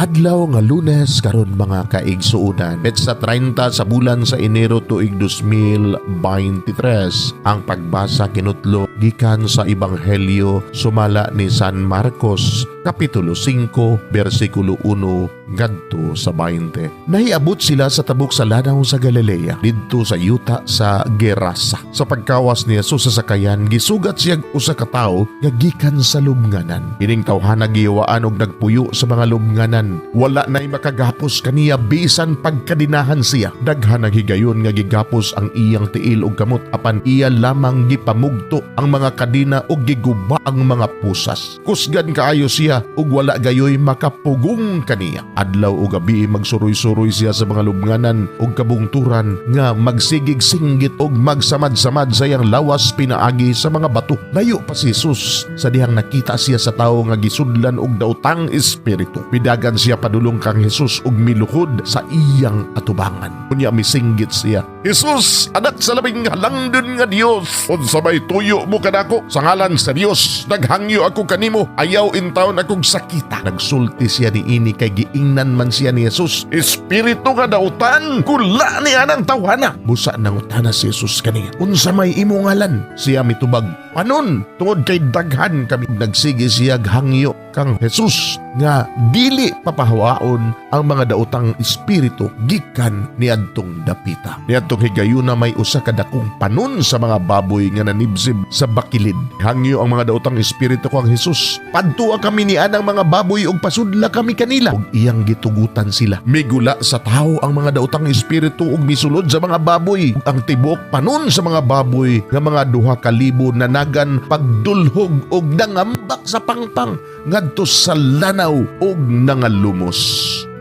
Adlaw nga Lunes karon, mga kaigsuonan. Petsa 30 sa bulan sa Enero, tuig 2023. Ang pagbasa kinutlo gikan sa Ebanghelyo sumala ni San Marcos, kapitulo 5, bersikulo 1 ngadto sa 20. Nahiabot sila sa tabok sa lanaw sa Galilea, didto sa yuta sa Gerasa. Sa pagkawas ni Jesus sa sakayan, gisugat siya usa ka tawo nga gikan sa lubnganan. Ining tawhana giyawaan og nagpuyo sa mga lubnganan. Wala na'y makagapos kaniya bisan pagkadinahan siya. Daghan ang higayon nga gigapos ang iyang tiil og kamot, apan iya lamang gipamugto ang mga kadena ug giguba ang mga pusas. Kusgan kaayo siya ug wala gayoy makapugong kaniya. Adlaw o gabi magsuroy-suroy siya sa mga lubnganan ug kabungturan nga magsigig singgit ug magsamad-samad sa iyang lawas pinaagi sa mga bato. Layo pa si Jesus sa dihang nakita siya sa tawo nga gisudlan og daotang espiritu. Midagan siya padulong kang Jesus ug miluhod sa iyang atubangan. Unya misinggit siya, "Jesus, anak sa labing halangdon nga Dios, unsa may tuyo mo kanako? Sa ngalan sa Dios, naghangyo ako kanimo, ayaw intawon akong sakita." Nagsulti siya niini kay giingnan man siya ni Jesus, "Espiritu nga dautan, kula ni anang tawhana." Busa nangutana si Jesus kaniya, "Unsa may imo ngalan?" Siya mitubag, "Panon, tungod kay daghan kami." Nagsige siya hangyo kang Jesus nga dili papahawaon ang mga daotang espiritu gikan niadtong dapita. Niadtong higayuna may usa ka dakong panon sa mga baboy nga nanibsib sa bakilid. Hangyo ang mga daotang espiritu kang Jesus, "Padtua kami ni anang mga baboy ug pasudla kami kanila." Ug iyang gitugutan sila. Migula sa tawo ang mga daotang espiritu ug misulod sa mga baboy. Ang tibuok panon sa mga baboy nga mga 2,000 nanagan pagdulhog ug nangambak sa pangpang ngadto sa lanaw ug nangalumos.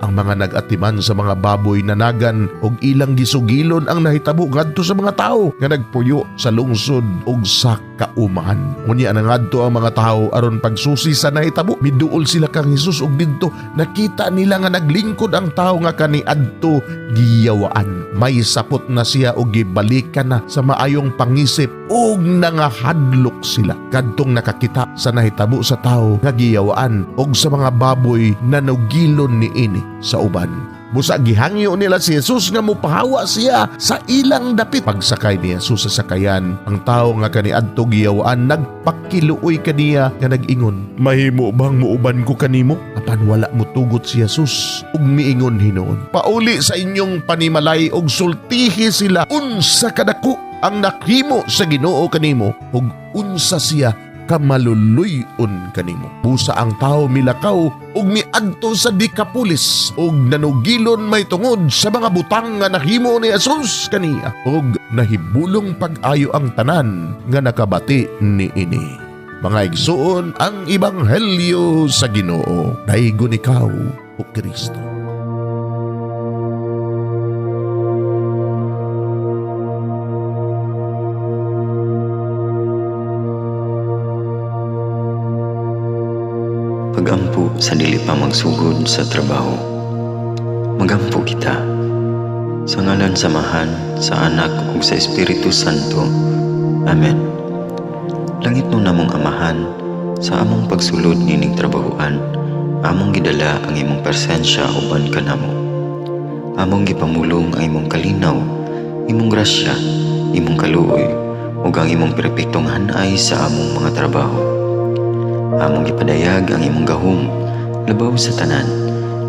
Ang mga nag-atiman sa mga baboy nanagan og ilang gisugilon ang nahitabo ngadto sa mga tawo nga nagpuyo sa lungsod ug sa kaumahan. Unya nangadto ang mga tawo aron pagsusi sa nahitabo. Miduol sila kang Jesus ug didto nakita nila nga naglingkod ang tawo nga kaniadto giyawaan. May sapot na siya og gibalikan na sa maayong pangisip ug nangahadlok sila. Kadtong nakakita sa nahitabo sa tawo nga giyawaan og sa mga baboy na nugilon niini sa uban. Busa gihangyo nila si Jesus nga mopahawa siya sa ilang dapit. Pagsakay ni Jesus sa sakayan, ang tawo nga kaniadto giyawaan nagpakiluoy kaniya nga nag-ingon, "Mahimo bang muuban ko kanimo?" Apan wala motugot si Jesus ug miingon hinuon, "Pauli sa inyong panimalay ug sultihi sila unsa kadako ang naghimo sa Ginoo kanimo ug unsa siya kamaluluy-on kanimo." Busa ang tao milakaw ug miadto sa Decapolis ug nanugilon may tungod sa mga butang nga nahimo ni Jesus kaniya, ug nahibulong pag-ayo ang tanan nga nakabati niini. Mga igsuon, ang ebanghelyo sa Ginoo. Daygon ikaw, o Kristo. Pagampo sa dili pa magsugod sa trabaho. Magampo kita. Sa ngalan sa Amahan, sa Anak ug sa Espiritu Santo. Amen. Langitnon namong Amahan, sa among pagsulod nining trabahoan, among gidala ang imong presensya uban kanamo. Among gipamulong ang imong kalinaw, imong grasya, imong kaluoy, ug ang imong perpektong hanay sa among mga trabaho. Among gipadayag ang imong gahom labaw sa tanan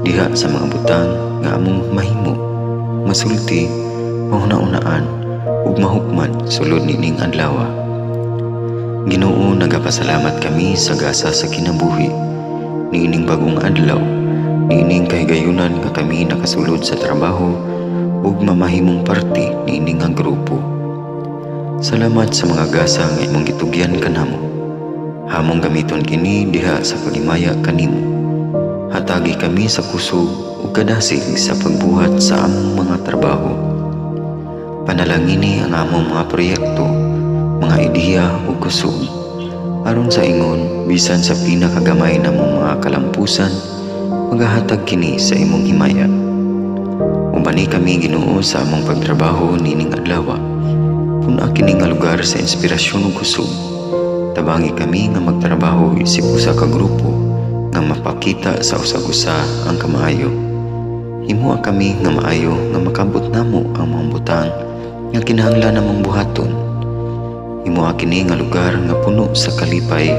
diha sa mga butang nga among mahimo, masulti, mahuna-unaan ug mahukman sulod nining adlaw. Ginoo, nagapasalamat kami sa gasa sa kinabuhi niining bagong adlaw, niining kahigayunan nga kami nakasulod sa trabaho ug mamahimong parte niini nga grupo. Salamat sa mga gasa nga imong gitugyan kanamo. Among gamiton kini diha sa paghimaya kanimo. Hatagi kami sa kusog ug kadasig sa pagbuhat sa among mga trabaho. Panalangini ang among mga proyekto, mga ideya ug kusog. Aron sa ingon, bisan sa pinakagamay namong mga kalampusan, magahatag kini sa imong himaya. Ubani kami, Ginoo, sa among pagtrabaho nining adlaw. Pun-a kini nga lugar sa inspirasyon ug kusog. Tabangi kami nga magtrabaho isip usa ka grupo Nga mapakita sa usag-usa ang kamaayo. Himoa kami nga maayo nga makabot namo ang mga butang nga kinahanglan namong buhaton. Himoa kini nga lugar nga puno sa kalipay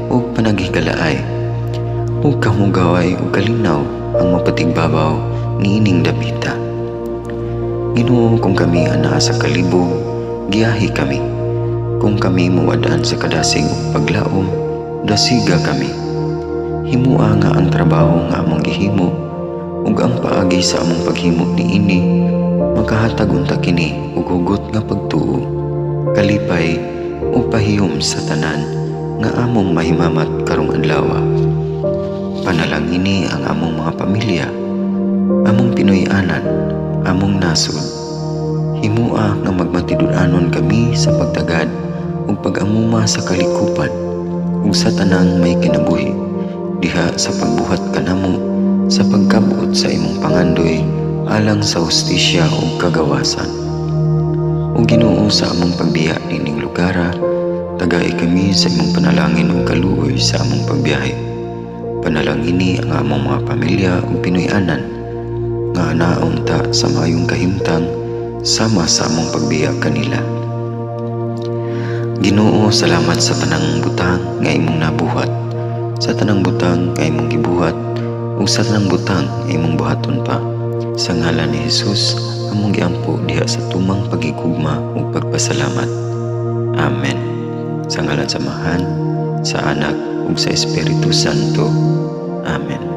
ug panaghigalaay ug kahugaway ug kalinaw ang mapatigbabaw niining dapita. Ginoo, kung kami anaa sa kalibog, giyahi kami. Kung kami muwad-an sa kadasig ug paglaom, dasiga kami. Himua nga ang trabaho nga among gihimo ug ang paagi sa among paghimo niini makahatag unta kini og hugot nga pagtuo, kalipay ug pahiyom sa tanan nga among mahimamat karong adlaw. Panalangini ang among mga pamilya, among Pinoy-anan, among nasod. Himua nga magmatinud-anon kami sa pagtagad ug pag-amuma sa kalikupan ug sa tanang may kinabuhi diha sa pagbuhat kanamo sa pagkabot sa imong pangandoy alang sa hustisya ug kagawasan. O Ginoo, sa among pagbiya nining lugara, tagai kami sa imong panalangin ug kaluoy sa among pagbiyahe. Panalangini ang among mga pamilya ug Pinoy-anan nga anaa unta sa maayong kahimtang sama sa among pagbiya kanila. Ginoo, salamat sa tanang butang nga imong nabuhat, sa tanang butang nga imong gibuhat, ug sa tanang butang nga imong buhaton pa. Sa ngalan ni Jesus, among giampo diha sa tumang pagigugma ug pagpasalamat. Amen. Sa ngalan sa Amahan, sa Anak ug sa Espiritu Santo. Amen.